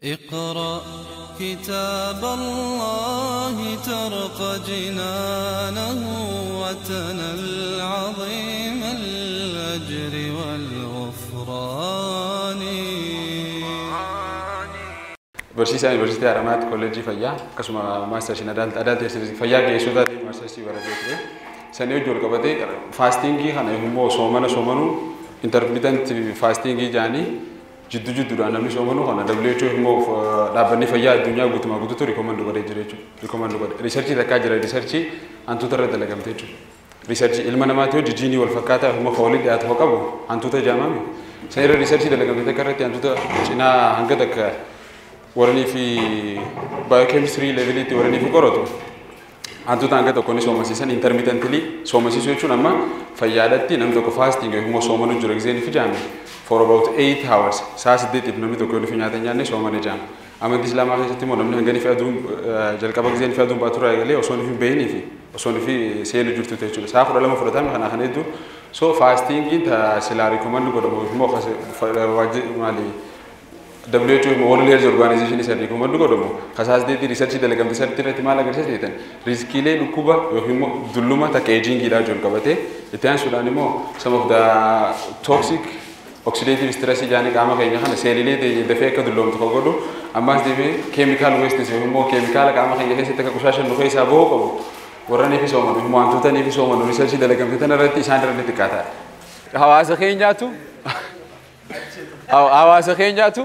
اقرأ كتاب الله ترق جنانه وتنل عظيم الأجر والغفران. Barsiisaa Yuunivarsiitii Haramaatti Kolleejjii Fayyaa, akkasuma maastarsiin adult fayyaa geessotaa maastarsii baratee ture. Sanii hojii wal qabatee fastingii kana immoo soomana soomanuu, intermittent fastingii jedhanii jidduu jidduudhaan namni soomanuu kana WHO immoo dhaabbanni fayyaa addunyaa guutumaa guutuutti recommend godhee jira jechuudha. Recommend godhe. Researchii takkaa jira, researchii hantuuta irra dalagamte jechuudha. Researchii ilma namaatti hojii jiinii wal fakkaataa immoo kan walitti dhiyaatu qabu hantuuta jaamame. San irra researchii dalagamte takka irratti hantuuta cinaa hanga takka waranii fi biochemistry leveliitti waranii fi qoratu. Hantuuta hanga tokko ni soomasiisan. Intermittently soomasiisuu jechuun amma fayyaadhatti namni tokko fasting yookiin immoo soomanuu jira giseen fi jaame for about 8 hours, sa'a 8f namni tokko yoo nyaata hin nyaanne soomane jaama. Amantii Islaamaa keessatti immoo namni hanga fi aduun jalqaba giseen fi aduun baatu irraa eegalee osoo hin bahinii fi osoo fi seenu jirtu jechuudha. Sa'a 12 fudhatame kana kan hedduu. So fastingiin silaa recommend godhamu immoo maali, WHO, World Health Organization isa recommend godhamu kasaasdeetti research dalagamte sarti irratti maal agarsiisa jettan, riskiilee dhukkuba yookiin immoo dulluma takka agingiidhaa wajjin qabatee, itti aansuudhaan immoo some of the toxic oxidative stress jaanii qaama keenya kana seelilee dafee akka dulloomtu kan godhu, ammaas deebi'ee chemical wastes yookiin immoo keemikaala qaama keenya keessatti akka qushaashan nu keessaa bahuu qabu warra ni fi soomanu immoo wantoota ni fi soomanu research dalagamte tana irratti isaan irratti xiqqaata. Hawaasa keenyaatu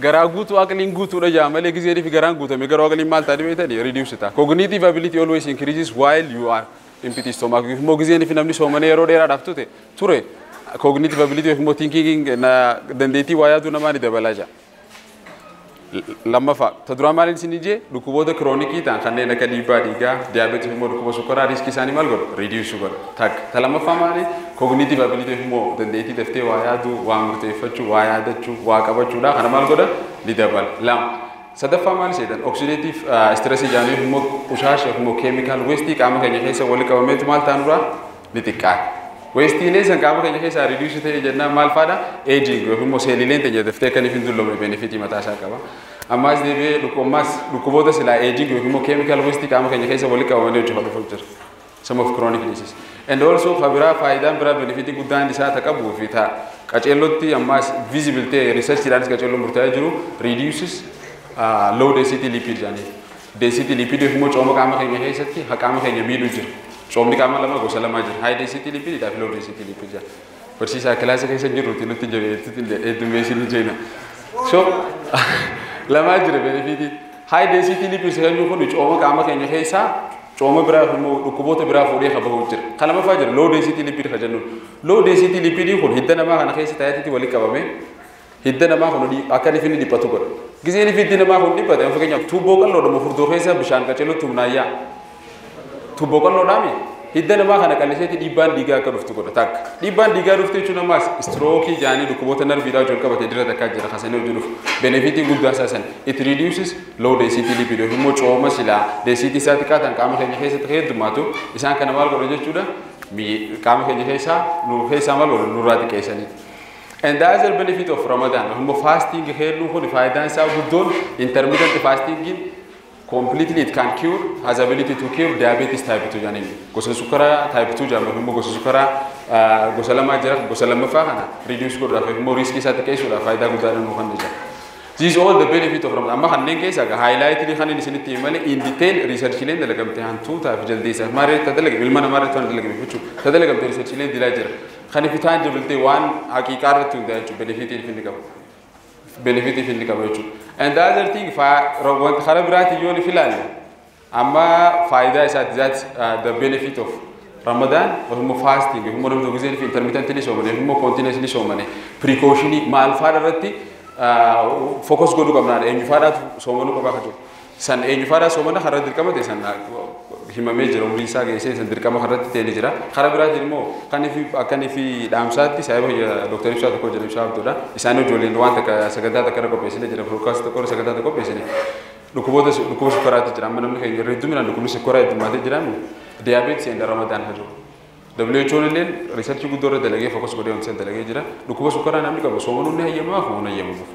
garaa guutuu aqliin guutuudha jaa malee gizee fi garaan guutame garuu aqliin maal ta'a beektanii reduce ta'a. Cognitive ability always increases while you are empty stomach. Immoo gizeen fi namni soomanee yeroo dheeraadhaaf ture cognitive ability immoo thinking dandeettii waa yaaduu namaa ni dabalaa jaa. Lammaffaa, ta duraa maaliin isin ijee dhukkuboota chronicii ta'an kanneen akka dhiibbaa dhiigaa, diabetes immoo dhukkuba sukkaraa riskii isaanii maal godhu? Reduce godha. Takka. Ta lammaffaa maali? Cognitive ability immoo dandeettii daftee waa yaaduu, waa murteeffachuu, waa yaadachuu, waa qabachuudha. Kana maal godha? Ni dabala. Lama. Sadaffaa maali seetan? Oxidative stress jaanii immoo qushaasha immoo chemical waste qaama keenya keessa walitti qabameetu maal ta'anurraa ni xiqqaata. Wasteiilee san qaama keenya keessaa reduce ta'e jennaan maal faadha? Aging yookiin immoo seeliileen teenya daftee akka hin dulloomne benefitii mataa isaa qaba. Ammaas deebi'ee ammaas dhukkuboota silaa aging yookiin immoo chemical waste qaama keenya keessa walitti qabamanii hojii dhufu jira. Some of chronic disease. And also ka biraa, faayidaan biraa, benefitii guddaan isaa ta qabuu fi ta qaceellotti ammaas visible ta'e, researchiidhaanis qaceelloo murtaa'ee jiru, reduces low density lipid jedhanii. Density lipid yookiin immoo cooma qaama keenya keessatti ha qaama keenya miidhuu jira. Coomni qaama lama gosa lamaa jira. High density lipid fi low density lipid jira. Barsiisaa kilaasa keessa jirruti nutti heddummeessin jeena. So lamaa jira benefitii. High density lipid jennu kun cooma qaama keenya keessaa cooma biraa immoo dhukkuboota biraa fuudhee kan bahu jira. Kan lamaffaa jira low density lipid kan jennuun. Low density lipid kun hidda namaa kana keessa taa'eetti walitti qabamee hidda namaa kun akka inni inni dhiphatu godha. Gizeen hiddi namaa kun dhiphate, fakkeenyaaf tuubboo qal'oodhuma furdoo keessa bishaan qaceellotti humnaayyaa. Tuubboo qal'oodhaami hidda namaa kana qalliseetti dhiibbaan dhiigaa akka dhuftu godha takka. Dhiibbaan dhiigaa dhuftu jechuun ammaas strokeii jaanii dhukkuboota narviidhaa wajjin qabate dira takkaa jira kasanii hojii dhufu. Benefitiin guddaa isaa san it reduces low density lipid yookiin immoo cooma silaa density isaa xiqqaa ta'an qaama keenya keessatti heddummaatu isaan kana maal godha jechuudha, qaama keenya keessaa nu keessaa maal godha, nurraa xiqqeessanii. And the other benefit of Ramadan, immoo fasting heelluu kun faayidaan isaa guddoon intermittent fasting completely it can cure, has ability to cure diabetes type 2 jedhanii, gosa sukkaraa type 2 jedhamu immoo gosa sukkaraa gosa lamaa jira, gosa lammaffaa kana reduce godhuudhaaf immoo riskii isaa xiqqeessuudhaaf faayidaa guddaa nuu kan jira. This is all the benefit of Ramadan. Amma kanneen keessaa egaa highlight kan inni isinitti hime malee in detail researchileen dalagamte hantuutaa fi jaldeessaa fi maal irratti dalagame, ilma namaa irratti waan dalagame jechuudha. Ta dalagamte researchileen dilaa jira. Kan ifitaan jibiltee waan haqiiqaa irratti hundaa'e jechuudha, benefitiin inni qabu. Benefitii inni qaba jechuudha. And the other thing, wanta karaa biraatiin yoo ilaalle amma faayidaa isaati, that the benefit of Ramadan immoo fasting immoo namni tokko gisee fi intermittently soomane immoo continuously soomane precautionii maal faadha irratti focus godhuu qabnaadha, eenyu faadhaatu soomanuu qabaa kan jiru. San eenyu faadhaa soomana karaa dirqama ta'e san himamee jira, umrii isaa geessee san dirqama karratti ta'ee ni jira. Karaa biraatiin immoo kan fi akka fi dhaamsaatti saayiba Dooktar Ibsaa tokko jira, Ibsaa Abduudha. Isaan ijoolleen waan takka sagantaa takka irra qopheessine jira, broadcast tokko sagantaa tokko qopheessine. Dhukkuboota dhukkuba sukkaraatti jira. Amma namni keenya irra hedduminaan dhukkubni sukkaraa heddummaatee jira. Diabetes and Ramadan hajuu. WHO illeen research guddoo irra dalagee focus godhee wanti san dalagee jira. Dhukkuba sukkaraa namni qabu soomanuun ni hayyamaaf moo hin hayyamamuuf?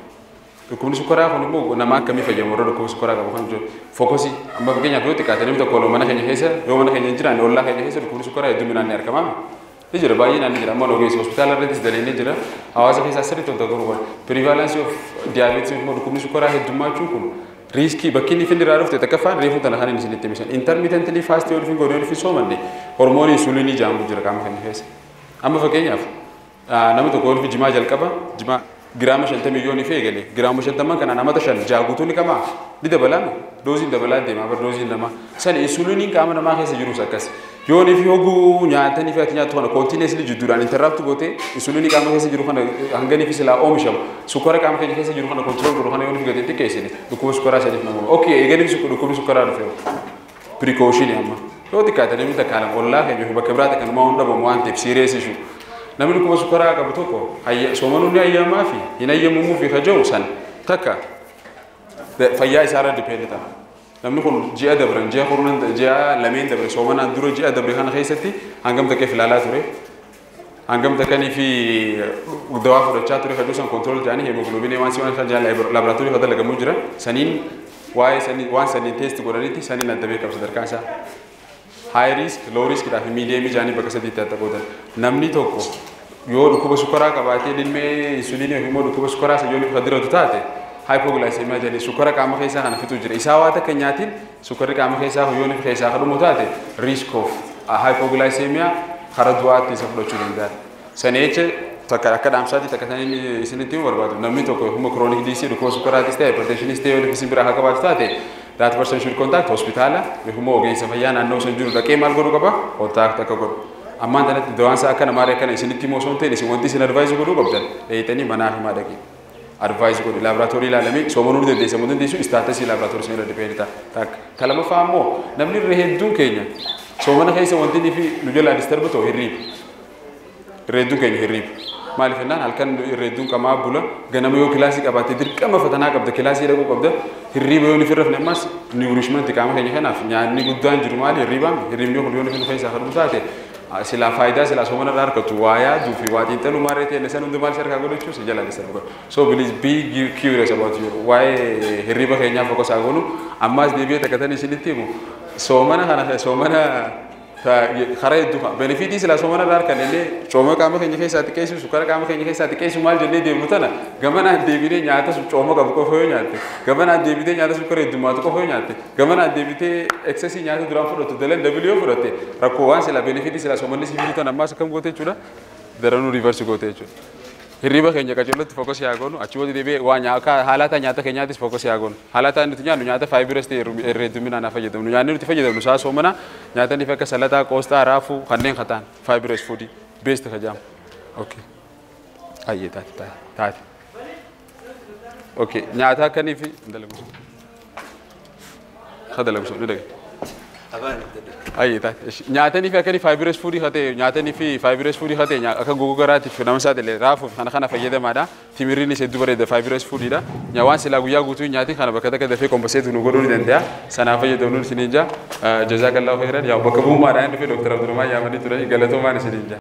Dhukkubni sukkaraa kun immoo nama akkamii fayyadamu warra dhukkuba sukkaraa qabu kan jiru. Focus amma fakkeenyaaf yoo xiqqaate namni tokko mana keenya keessa yoo mana keenya hin jiraanne ollaa keenya keessa dhukkubni sukkaraa hedduminaan ni argama. Ni jira, baay'inaan ni jira. Amma ogeessa hospitaala irrattis dalee ni jira. Hawaasa keessaa sirriitti wanta godhu godha. Prevalence of diabetes immoo dhukkubni sukkaraa heddummaachuu kun risk bakki inni finni irraa dhufte takkaffaan reefuu tana kan inni isinitti himisan. Intermittently fast yoo dhufin godhee dhufin soomanne hormoonii insuliinii jaamu jira qaama keenya keessa. Amma fakkeenyaaf namni tokko yoo jimaa jalqaba jimaa giraama 50 yoo ni eegale giraama 50 kanaan amata 5 6 guutuu ni qabaa ni dabalame dooziin dabalaa deema bar dooziin namaa san insuliiniin qaama namaa keessa jirus akkas yoo ni fi hoguu nyaatanii fi ati nyaattu kana continuously jidduudhaan interrupt gootee insuliinii qaama keessa jiru kana hanganii fi silaa oomishamu sukkara qaama keenya keessa jiru kana control godhu kana yoo ni fi gadi xiqqeessine dhukkuba sukkaraa saniif nama. Okay, eeganii fi dhukkubni sukkaraa dhufe precaution amma yoo xiqqaate namni takka lama ollaa keenya bakka biraa takka namaa hunda dhabamu waan ta'eef serious issue. Namni dhukkuba sukkaraa qabu tokko soomanuun ni ayyamaa fi hin ayyamamuu fi kaja'u san takka fayyaa isaarra depend ta'a. Namni kun ji'a dabran ji'a kurnan ji'a lameen dabre soomanaan dura ji'a dabre kana keessatti hangam takka ilaalaa ture. Hangam takkanii fi dawaa fudhachaa ture kajuu san control ta'anii hemoglobinii waan si waan kan laaboraatoorii kan dalagamuu jira. Saniin waa'ee sanii waan saniin test godhanitti saniin adda beekamu sadarkaan isaa. High risk, low risk dhaa fi medium jaanii bakka sadiitti adda qoodan. Namni tokko yoo dhukkuba sukkaraa qabaatee lilmee insuliinii yookiin immoo dhukkuba sukkaraa isa yoo kan diratu taate hypoglycemia jedhanii sukkara qaama keessaa kana fixuu jira. Isaa waa takka nyaatiin sukkarri qaama keessaa yoo inni keessaa kadhumu taate risk of hypoglycemia karaa du'aatti isa fudhachuu danda'a. Sana jecha takka akka dhaamsaatti takka saniin isinitti himuu barbaadu. Namni tokko immoo chronic disease dhukkuba sukkaraatis ta'e hypertensionis ta'e yoo isin biraa haa qabaatu taate that person should contact hospitaala yookiin immoo ogeessa fayyaa naannoo san jiru dhaqee maal godhuu qaba contact akka godhu. Ammaan tanatti dawaan isaa akka namaa akkana isinitti himuu osoo hin ta'in isin wanti isin advice godhuu qabdan dheeyitanii manaa himaa dhaqee. Advice godhu laaboraatoorii ilaalamee soomanuu ni dandeessa moo dandeessu status laaboraatoorii sun irra depend ta'a. Takka. Ta lammaffaa immoo namni irra hedduun keenya soomana keessa wanti inni fi nu jalaa disturb ta'u hirriiba. Irra hedduun keenya hirriiba. Maaliif jennaan halkan irra hedduun qamaa bula ganama yoo kilaasii qabaatte dirqama fatanaa qabda kilaasii dhaquu qabda hirriiba yoo ni firrafne ammas nourishment qaama keenya kanaaf nyaanni guddaan jiru maali hirriibaan hirriibni kun yoo ni keessaa kadhumu taate silaa faayidaa silaa soomana irraa argatu waa yaaduu fi waa xiinxaluu maarree ta'e san hundi maal si harkaa godhachuu si jalaa disturb godha. So please be curious about your waa'ee hirriiba keenyaa focus haa goonu. Ammaas deebi'ee takka tan isinitti himu soomana kana soomana karaa hedduu benefit silaa soomana irraa arganne illee cooma qaama keenya keessaa xiqqeessu sukkara qaama keenya keessaa xiqqeessu maal jennee deemnu tana gamanaan deebinee nyaata cooma qabu qofa yoo nyaatte gamanaan deebitee nyaata sukkara heddummaatu qofa yoo nyaatte gamanaan deebitee excess nyaata duraan fudhattu dalan dabalii yoo fudhatte rakkoo waan silaa benefit silaa soomanni si fidu tana ammaas akkam goote jechuudha daranuu reverse goote jechuudha. Hirriba keenya qaceellotti focus haa goonu achi wali deebi'ee waa nyaata haalata nyaata keenyaatis focus haa goonu haalata nuti nyaannu nyaata fibrous ta'e irra hedduminaan haa fayyadamnu nyaanni nuti fayyadamnu isaa soomana nyaata inni akka salataa qoosxaa raafuu kanneen kataan fibrous food best kajaam. Okay. Ayyee taate taate taate. Okay, nyaata akkanii fi dalagu. Kadalagu ni dhaga. Ayyee taate. Nyaatanii fi akkanii fibrous food haa ta'e nyaatanii fi fibrous food haa ta'e akka gogogaraatiif nama saaxilee raafuu kana kana fayyadamaadha. Timirriinis hedduu bareeda fibrous foodidha. Waan silaa guyyaa guutuu nyaatiin kana bakka takka dafee compensate nu godhuu ni danda'a. Sanaaf fayyadamnuun isiniin jaa. Jazaakallahu khairan. Yaa bakka bu'ummaadhaan dhufe Dr. Abdurrahmaan yaamanii turanii galatoomaan isiniin jaa.